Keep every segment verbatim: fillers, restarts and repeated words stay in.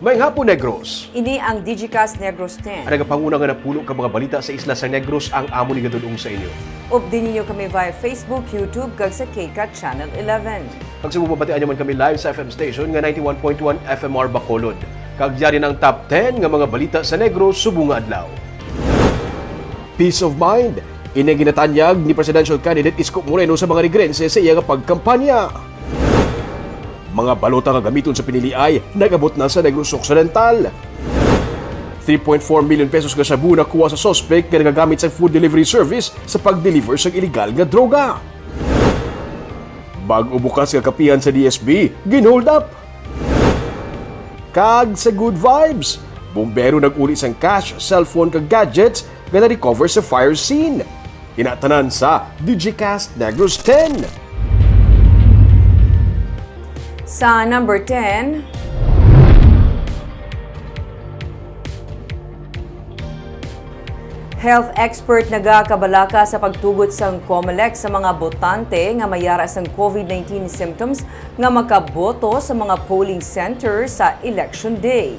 Maayong hapon, Negros. Ini ang Digicast Negros ten. Ang nagapanguna nga napulo ka mga balita sa isla sa Negros ang amon igadul-ong sa inyo. Updi ninyo kami via Facebook, YouTube, kag sa KCAT Channel eleven. Kag sa bumabatian nyo man kami live sa F M station nga ninety-one point one F M R Bacolod. Kag yari na ang top ten nga mga balita sa Negros subong nga adlaw. Peace of mind. Ini ginatanyag ni presidential candidate Isko Moreno sa mga Negrense sa iya nga pagkampanya. Mga balota nga gamiton sa piniliay nag-abot na sa Negros Occidental. Three point four million pesos nga shabu nakuha sa suspect nga nagagamit sa food delivery service sa pag-deliver sa illegal nga droga. Bag-o bukas nga kapihan sa D S B, gin-hold up. Kag sa Good Vibes, bumbero nag-uli sang cash, cellphone kag gadgets nga na-recover sa fire scene. Ina tanan sa Digicast Negros ten. Sa number ten, health expert nagakabalaka sa pagtugot sang Comelec sa mga botante nga may yara sang COVID nineteen symptoms nga makaboto sa mga polling center sa election day.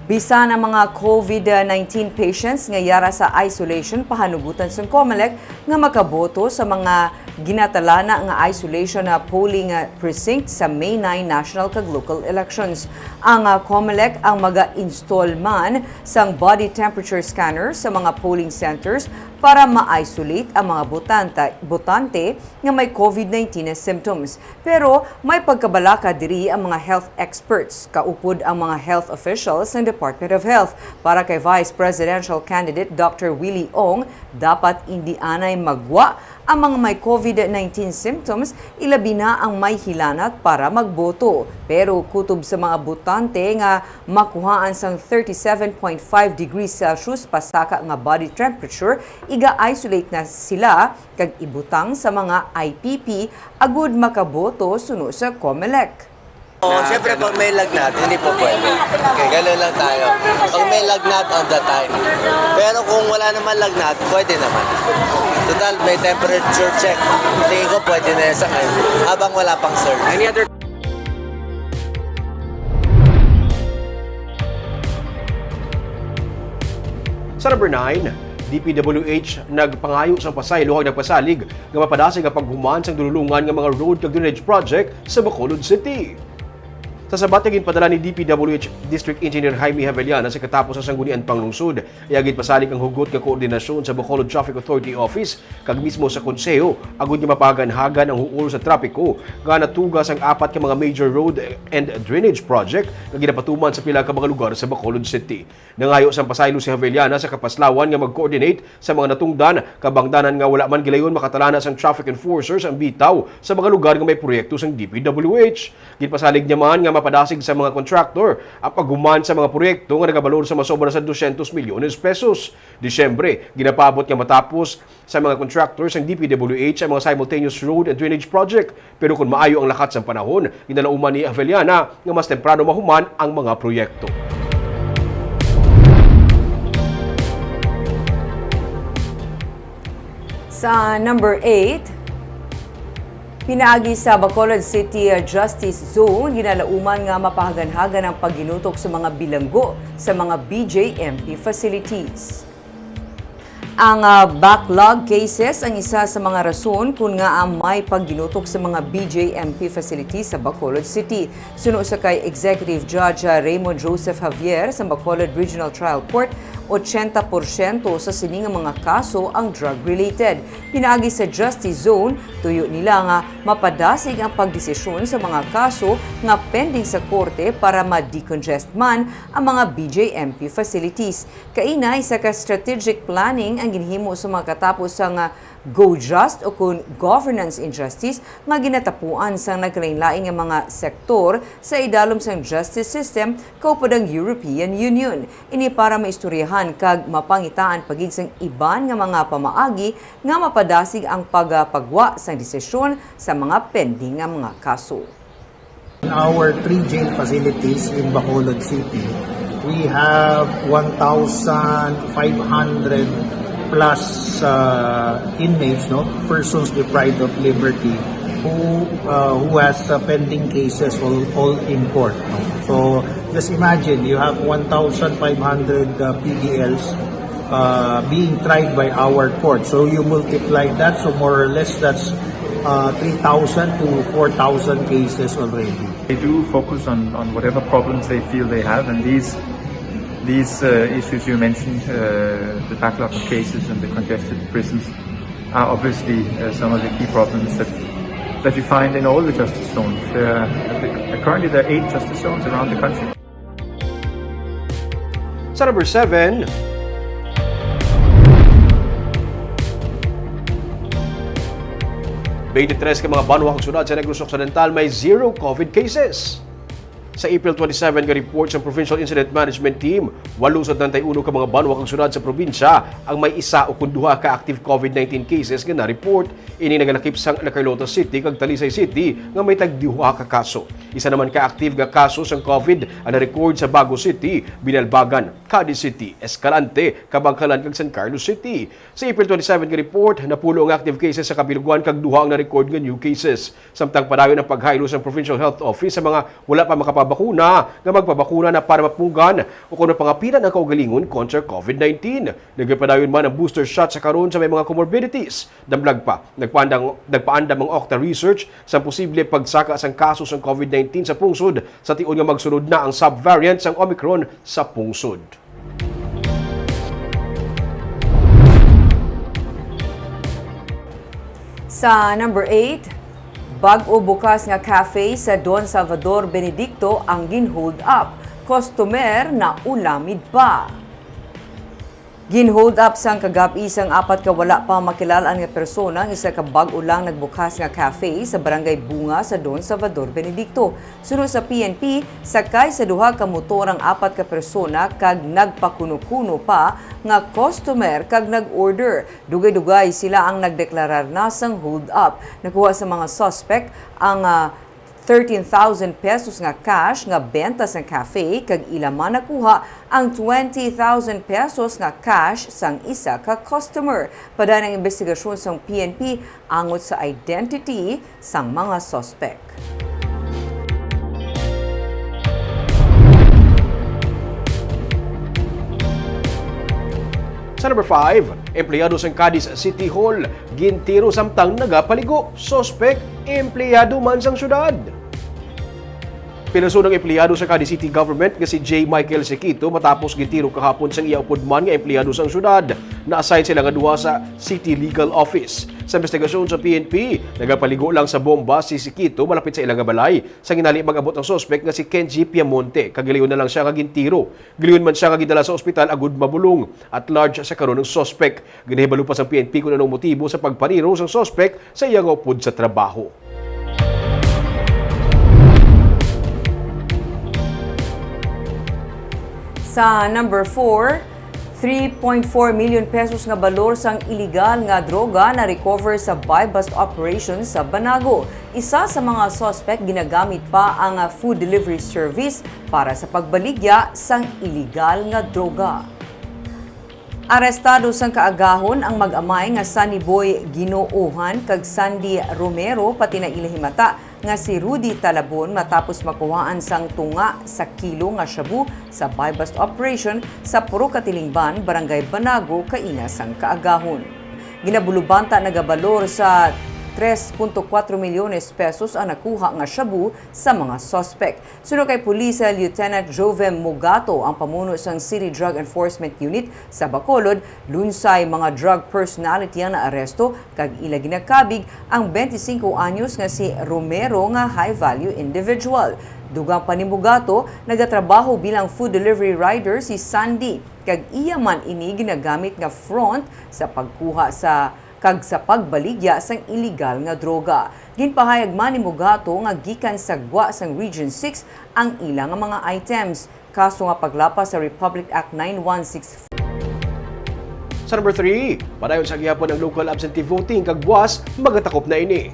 Bisan ang mga COVID nineteen patients nga yara sa isolation pahanugotan sang Comelec nga makaboto sa mga ginatalana nga isolation na polling precinct sa May nine national kag local elections. Ang ah, Comelec ang maga-install man sang body temperature scanner sa mga polling centers para ma-isolate ang mga botanta- botante nga may COVID nineteen na symptoms. Pero may pagkabalaka diri ang mga health experts, kaupod ang mga health officials sang Department of Health. Para kay Vice Presidential Candidate Doctor Willie Ong, dapat indi anay magwa ang mga may COVID nineteen symptoms, ilabi na ang may hilanat para magboto. Pero kutob sa mga botante nga makuhaan sang thirty-seven point five degrees Celsius pasaka nga body temperature, iga-isolate na sila kag ibutang sa mga I P P agud makaboto suno sa Comelec. Oh, siyempre, pag may lagnat, hindi po pwede. Okay, ganun lang tayo. Pag may lagnat, on the time. Pero kung wala naman lagnat, pwede naman. Total, may temperature check. Tingin ko, pwede na yun sa ngayon. Habang wala pang surge. Any other Sa number nine, D P W H nagpangayo sang pasaylo kag nagpasalig nga mapadasig ang paghuman sang dululungan nga mga road kag drainage project sa Bacolod City. Sa sabat nga ginpadala ni D P W H District Engineer Jaime Javellana sa katapos sa Sangguniang Panglungsod, iya ginpasalig ang hugot nga koordinasyon sa Bacolod Traffic Authority Office kag mismo sa Konseho agud nga mapahaganhagan ang huol sa trapiko nga natuga sang apat ka mga major road and drainage project nga ginapatuman sa pila ka mga lugar sa Bacolod City. Nangayo sang pasaylo si Javellana sa kapaslawan nga mag-coordinate sa mga natungdan, kabangdanan nga wala man gilayon makatalana sang traffic enforcers ang bitaw sa mga lugar nga may proyekto sang D P W H. Ginpasalig niya man nga mapadasig sa mga kontraktor ang paghuman sa mga proyekto nga nagabalor sa masobra sa dosyentos milyones pesos. Disyembre, ginapaabot nga matapos sa mga contractors sang D P W H ang mga simultaneous road and drainage project. Pero kung maayo ang lakat sang panahon, ginalauman ni Javellana nga mas temprano mahuman ang mga proyekto. Sa number eight, pinaagi sa Bacolod City Justice Zone, ginalauman nga mapahaganhagan ang pagginutok sa mga bilanggo sa mga B J M P facilities. Ang ah, backlog cases ang isa sa mga rason kon ngaa may pagginutok sa mga B J M P facilities sa Bacolod City. Suno sa kay Executive Judge ah, Raymond Joseph Javier sa Bacolod Regional Trial Court, ochenta porsyento sa sini nga mga kaso ang drug-related. Pinaagi sa Justice Zone, tuyo nila nga mapadasig ang pagdesisyon sa mga kaso nga pending sa korte para ma-decongest man ang mga B J M P facilities. Kaina, isa ka strategic planning ang ginhimo sa mga katapos sang GoJust o kon governance injustice nga ginatapuan sang nagkalainlain nga mga sektor sa idalom sang justice system kaupod ang European Union. Ini para maistoryahan kag mapangitaan pa gid sang iban nga mga pamaagi nga mapadasig ang pagpagwa sang desisyon sa mga pending nga mga kaso. In our three jail facilities in Bacolod City, we have one thousand five hundred plus uh, inmates, no, persons deprived of liberty who uh, who has uh, pending cases all, all in court. No? So Just imagine, you have one thousand five hundred, uh, P D Ls, uh, being tried by our court. So you multiply that, so more or less that's, uh, three thousand to four thousand cases already. They do focus on, on whatever problems they feel they have, and these, these, uh, issues you mentioned, uh, the backlog of cases and the congested prisons, are obviously, uh, some of the key problems that, that you find in all the justice zones. There are, currently, there are eight justice zones around the country. Sa number seven, twenty-three ka mga banwa kag syudad sa Negros Occidental may zero COVID cases. Sa April twenty-seven nga report sa Provincial Incident Management Team, walo sa treinta y uno ka mga banwa kag syudad sa probinsya ang may isa o kon duha ka active COVID nineteen cases nga na-report. Ini nagalakip sang La Carlota City kag Talisay City nga may tagduha ka kaso. Isa naman ka active nga kaso sang COVID ang na-record sa Bago City, Binalbagan, Cadiz City, Escalante, Kabankalan kag San Carlos City. Sa April twenty-seven nga report, napulo ang active cases sa kabilugan kag duha ang na-record nga new cases. Samtang padayon ang paghaylo sang Provincial Health Office sa mga wala pa makapabakuna nga magpabakuna na para mapunggan o kon mapangapilan ang kaugalingon kontra COVID nineteen. Nagapadayon man ang booster shot sa karon sa may mga comorbidities. Damlag pa, nagpaandam, nagpaandam ang Octa Research sa posible pagsaka sang kaso sang COVID nineteen sa pungsod sa tion nga magsunod na ang subvariant sang Omicron sa pungsod. Sa number eight, bag-o bukas nga cafe sa Don Salvador Benedicto ang gin-hold up. Customer na ulamid pa. Gin-hold up sang kagab-i sang apat ka wala pa makilal-an nga persona ang isa ka bag-o lang nagbukas nga cafe sa Barangay Bunga sa Don Salvador Benedicto. Suno sa P N P, sakay sa duha ka motor ang apat ka persona kag nagpakuno-kuno pa nga customer kag nag-order. Dugay-dugay sila ang nagdeklarar na sang hold up. Nakuha sa mga suspect ang, ah, thirteen thousand pesos nga cash nga benta sang cafe, kag ila man nakuha ang twenty thousand pesos nga cash sang isa ka customer. Padayon ang imbestigasyon sang P N P angot sa identity sang mga suspect. Sa number five, empleyado sang Cadiz City Hall gintiro samtang nagapaligo. Suspek, empleyado man sang syudad. Pinasod ang empleyado sa Cadiz City Government nga si J Michael Siquito matapos gintiro kahapon sang iya upod man nga empleyado sang syudad. Na-assign sila nga duha sa City Legal Office. Sa investigasyon sa P N P, nagapaligo lang sa bomba si Siquito malapit sa ila nga balay. Sa ginali, mag-abot ang suspek nga si Kenji Piamonte, kag gilayon na lang siya nga gintiro. Gilayon man siya nga gidala sa ospital agud mabulong. At large sa karon ang suspek. Ginahibalo pa sang P N P kung ano ang motibo sa pagpariro sang suspek sa iya nga upod sa trabaho. Sa number four, three point four million pesos nga balor sang iligal nga droga na-recover sa buy-bust operation sa Banago. Isa sa mga suspect ginagamit pa ang, ah, food delivery service para sa pagbaligya sang iligal nga droga. Arestado sang kaagahon ang mag-amay nga Sunny Boy Ginoohan kag Sandy Romero, pati na ila himata nga si Rudy Talabon, matapos makuhaan sang tunga sa kilo nga shabu sa buy-bust operation sa Purok Katilingban, Barangay Banago, kaina sang kaagahon. Ginabulubanta nagabalor sa tres punto kuwatro milyones pesos ang nakuha nga shabu sa mga suspek. Suno kay Police Lieutenant Jovem Mugato, ang pamuno sang City Drug Enforcement Unit sa Bacolod, lunsay mga drug personality ang naaresto kag ila ginakabig ang twenty-five anyos nga si Romero nga high-value individual. Dugang pa ni Mugato, nagatrabaho bilang food delivery rider si Sandy, kag iya man ini ginagamit nga front sa pagkuha sa kag sa pagbaligya sang iligal nga droga. Ginpahayag man ni Mugato nga gikan sa gwa sang Region six ang ila nga mga items. Kaso nga paglapas sa Republic Act nine one six. Sa number three, padayon sa gihapon ang local absentee voting kag buwas magatakop na ini.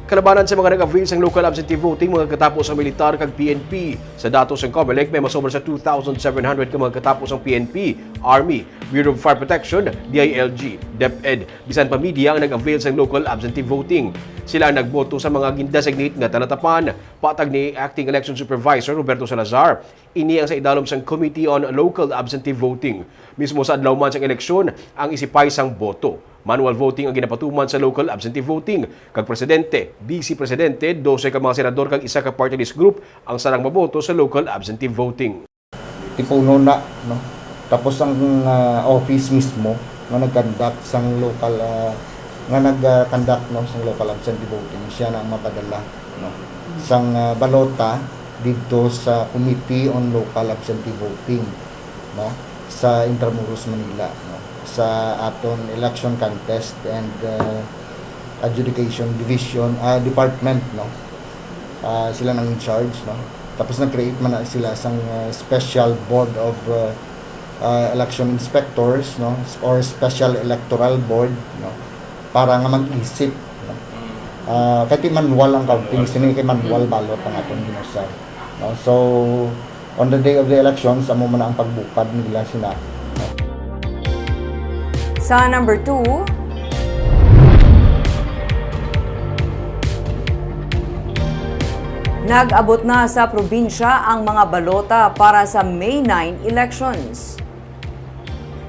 Kalabanan sa mga nag-avail sang local absentee voting, mga katapo sang militar kag P N P. Sa datos sang Comelec, may masobra sa two thousand seven hundred ka mga katapo sang P N P, Army, Bureau of Fire Protection, D I L G, DepEd. Bisan pa media ang nag-avail sang local absentee voting. Sila ang nagboto sa mga gindesignate nga talatapan, patag ni Acting Election Supervisor Roberto Salazar. Ini ang sa idalom sang Committee on Local Absentee Voting. Mismo sa adlaw man sang eleksyon, ang isipay sang boto. Manual voting ang ginapatuman sa local absentee voting, kag presidente, vice presidente, dose ka mga senador kag isa ka party list group ang sarang maboto sa local absentee voting. Tipunon na, no? Tapos ang, ah, office mismo nga nag-conduct sang local, ah, nga nag, ah, conduct, no, sang local absentee voting, siya na ang mapadala, no, sang, ah, balota didto sa Committee on Local Absentee Voting, no, sa Intramuros, Manila, no, sa aton Election Contest and, ah, Adjudication Division, ah, Department, no. Ah, sila nang in charge, no. Tapos nag-create man na sila sang, ah, special board of, ah, ah, election inspectors, no, or special electoral board, no, para nga mag-isip, no. Ah, kay ti manual ang counting, sini kay manual ballot ang aton ginusar, no. So, on the day of the elections, amo man na ang pagbukad nila sina. Sa number two, nag-abot na sa probinsya ang mga balota para sa May nine elections.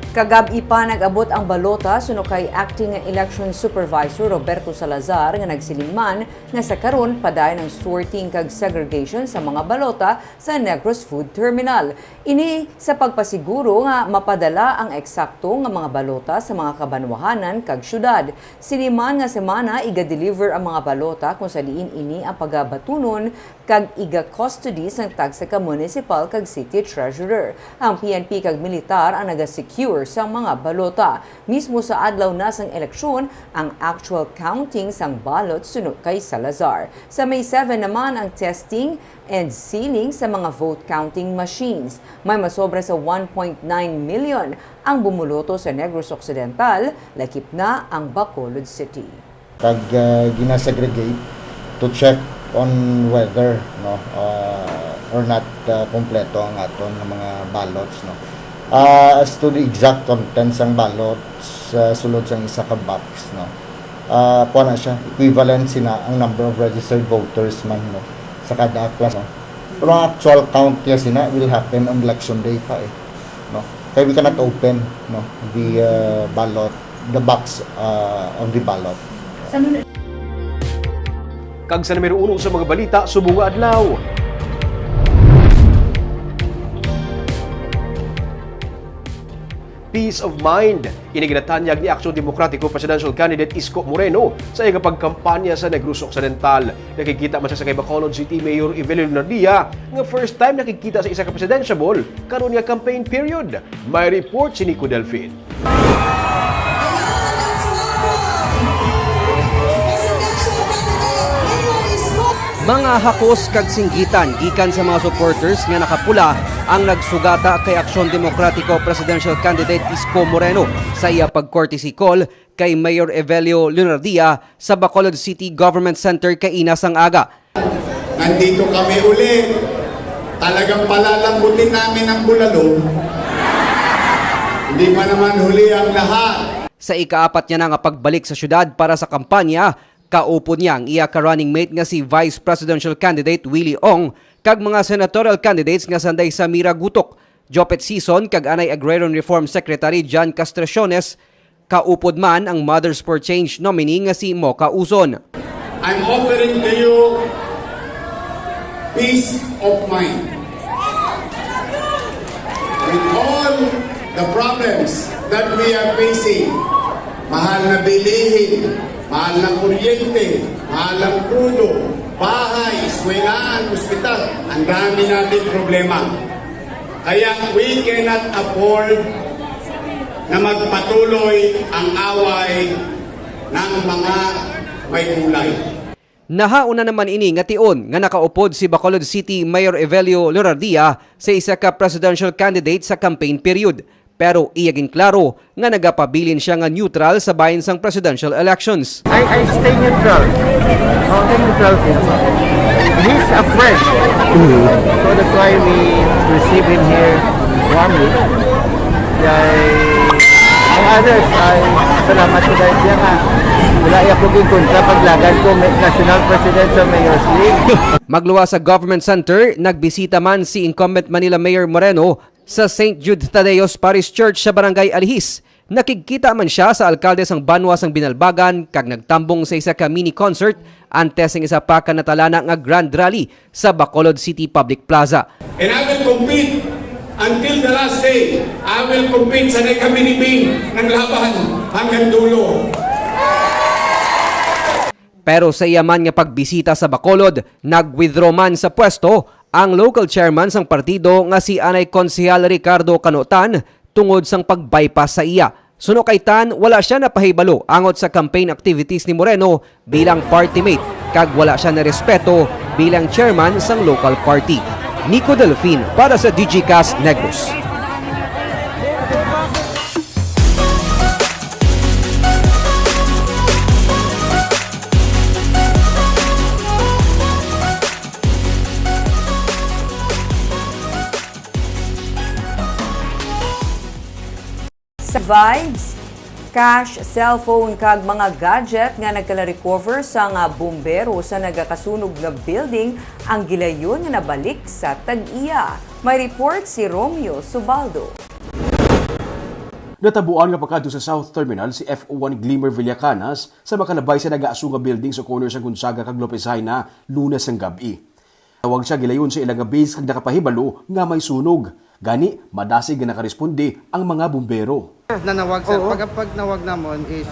Kagab-i pa nag-abot ang balota suno kay Acting Election Supervisor Roberto Salazar nga nagsiling man nga sa karon padayon ang sorting kag segregation sa mga balota sa Negros Food Terminal. Ini sa pagpasiguro nga mapadala ang eksakto nga mga balota sa mga kabanwahanan kag syudad. Sini man nga semana, iga-deliver ang mga balota kung sa diin ini ang pagabatunon kag iga-custody sang tagsa ka municipal kag city treasurer. Ang P N P kag militar ang naga-secure sang mga balota. Mismo sa adlaw na sang eleksyon, ang actual counting sang ballot suno kay Salazar. Sa May seven naman ang testing and sealing sa mga vote counting machines. May masobra sa one point nine million ang bumuloto sa Negros Occidental, lakip na ang Bacolod City. Kag, ah, ginasegregate to check on whether, no, ah, or not, ah, kompleto ang aton nga mga ballots, no. Ah, as to the exact contents sang ballots sa sulod sang isa ka box, no, ah, kuha na siya, equivalent sina ang number of registered voters man, no, sa kada class, no. Pero ang actual count niya sina will happen on election day pa, eh, no. Kay we cannot open, no, the, ah, ballot, the box, ah, of the ballot. Kag sa numero uno sa mga balita subong nga adlaw. Peace of mind. Ini ginatanyag ni Aksyon Demokratiko presidential candidate Isko Moreno sa iya nga pagkampanya sa Negros Occidental. Nakikita man siya sa kay Bacolod City Mayor Evelio Lunardia nga first time nakikita sa isa ka presidential karon nga campaign period. May report si Nico Delfin. Mga hakos kag singgitan gikan sa mga supporters nga nakapula ang nagsugata kay Aksyon Demokratiko presidential candidate Isko Moreno sa iya pag-courtesy call kay Mayor Evelio Lunardia sa Bacolod City Government Center kaina sang aga. Nandito kami uli. Talagang palalambutin namin ang bulalo. Hindi pa naman huli ang lahat. Sa ikaapat niya na nga pagbalik sa syudad para sa kampanya, kaupod niya ang iya ka running mate nga si Vice Presidential Candidate Willie Ong kag mga senatorial candidates nga sanday Samira Gutok, Jopet Sison kag anay Agrarian Reform Secretary John Castriones, kaupod man ang Mothers for Change nominee nga si Mocha Uson. I'm offering to you peace of mind. With all the problems that we are facing, mahal na bilihin, mahal na kuryente, mahal ng krudo, bahay, eskwelahan, ospital, ang dami natin problema. Kaya we cannot afford na magpatuloy ang away ng mga may kulay. Nahauna naman ini nga tion nga nakaupod si Bacolod City Mayor Evelio Lunardia sa isa ka presidential candidate sa campaign period. Pero iya ginklaro nga nagapabilin sia nga neutral sa bahin sang presidential elections. I, I stay neutral. Okay, neutral din. He's a friend. So that's why we receive him here warmly. Kay ang others ay salamat sa dahil siya nga wala iya ko ginkontra paglagad ko may national president sa Mayor's League. Magluwas sa Government Center, nagbisita man si incumbent Manila Mayor Moreno sa Saint Jude Tadeos Parish Church sa Barangay Alihis. Nakigkita man sia sa alkalde sang banwa sang Binalbagan kag nagtambong sa isa ka mini concert antes sang isa pa ka natalana nga grand rally sa Bacolod City Public Plaza. And I will compete until the last day. I will compete sa kami ni Bing ng laban hanggang dulo. Pero sa iya man nga pagbisita sa Bacolod, nag-withdraw man sa pwesto ang local chairman sang partido nga si anay Konsehal Ricardo Canutan tungod sang pag-bypass sa iya. Suno kay Tan, wala sia napahibalo angot sa campaign activities ni Moreno bilang party mate, kag wala sia narespeto bilang chairman sang local party. Nico Delfin para sa Digicast Negros. Sa vibes, cash, cellphone, kag mga gadget nga nagkala-recover sa nga bumbero sa nagakasunog nga building ang gilayon nga nabalik sa tag-iya. May report si Romeo Subaldo. Natabuan nga pakadto sa South Terminal si F O one Glimmer Villacanas sa makalabay sa nagaaso nga building sa corner sa Gonzaga kag Lopez Jaena, Lunes sang gab-i. Tawag siya gilayon sa ila nga base kag nakapahibalo nga may sunog. Gani, madasig nga nakaresponde ang mga bumbero. Nanawag, sir. Oo. Pag, pag nawag namon is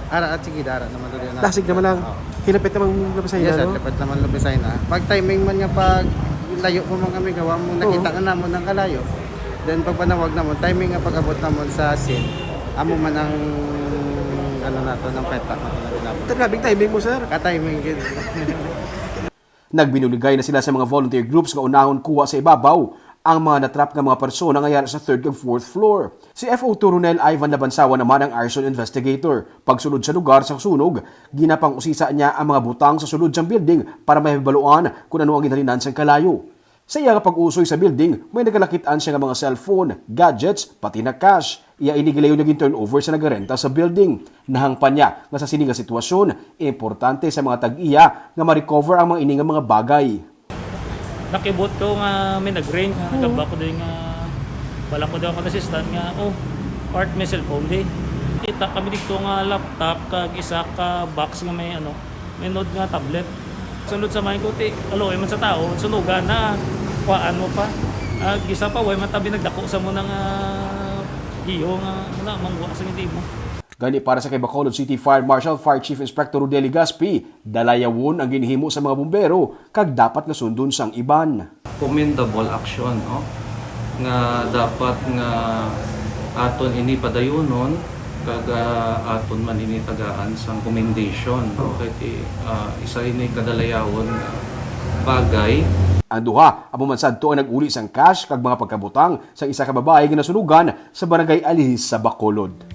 ara at sige, dara naman ulit na. Dasig naman lang. Oo. Hilapit naman Lopez Jaena, yes, sir, no? Lapit naman Lopez Jaena. Pag timing man nga pag layo po man kami, gawa mo, oo, nakita na namon ang kalayo. Then pag panawag namon, timing nga pag-abot namon sa scene, amo man ang ano nato, ng fire truck nato na ginamit. Grabe ang timing mo, sir. Ka-timing gid. Nagbinuligay na sila sa mga volunteer groups nga unahon kuha sa ibabaw ang mga natrap nga mga persona nga yara sa third kag fourth floor. Si F O two Ronel Ivan Labansawa naman ang arson investigator. Pagsulod sa lugar sa sunog, ginapang-usisa niya ang mga butang sa sulod sang building para mahibaluan kung ano ang ginhalinan sang kalayo. Sa iya nga pag-usoy sa building, may nagalakit-an siya nga mga cellphone, gadgets, pati na cash. Iya ini gilayon nga gin-turnover sa nagarenta sa building. Nahangpan niya nga sa sini nga sitwasyon, importante sa mga tag-iya nga ma-recover ang mga ini nga mga bagay. Nakibot ko nga may nag-ring, nga, oo, nagamba ko din nga, wala ko daw ako nasistan nga, oh, part may cellphone di. Kita kami dito nga laptop, kag isa ka box nga may, ano, may nod nga tablet. Sunod sa main ko, ti, aloy man sa tao, sunugan na, kuhaan mo pa. Ah, gisa pa, way man tabi nagdako sa mo nga giyo nga, wala, mangwa sa hindi mo. Gani para sa kay Bacolod City Fire Marshal, Fire Chief Inspector Rodel Legaspi, dalayawon ang ginhimo sa mga bumbero kag dapat nga sundon sang iban. Commendable action, no? Nga dapat nga aton ini padayonon, kag, ah, aton man ini tagaan sang commendation, no? Kay ti, ah, isa ini kadalayawon nga bagay. Ang duha, amo man sadto ang nag-uli sang cash kag mga pagkabutang sa isa ka babayi nga nasunugan sa Barangay Alihis sa Bacolod.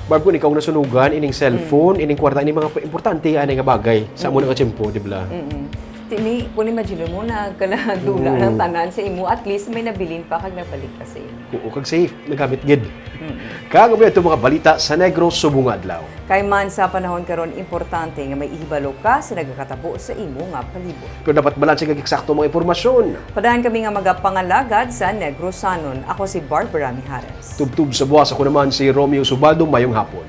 Barb, kung ikaw nasunugan, ining cellphone, mm, ining kwarta, ining mga importante, anay nga bagay sa amo, mm, na nga tiyempo, di ba? Mm-mm. Ti, mi, kung imagine mo, nagkaladula, mm, ng tanan sa imo, at least may nabilin pa kag nabalik pa sa imo. Oo, kag safe, nagamit gid. Mm-mm. Kag amo ito mga balita sa Negros subong nga adlaw. Kay man sa panahon karon, importante nga may ihibalo ka sa nagakatabo sa imo nga palibot. Pero dapat balanse kag eksakto ang mga impormasyon. Padaan kami nga magapangalagad sa Negrosanon. Ako si Barbara Mijares. Tubtob sa buwas, ako naman si Romeo Subaldo. Mayong hapon.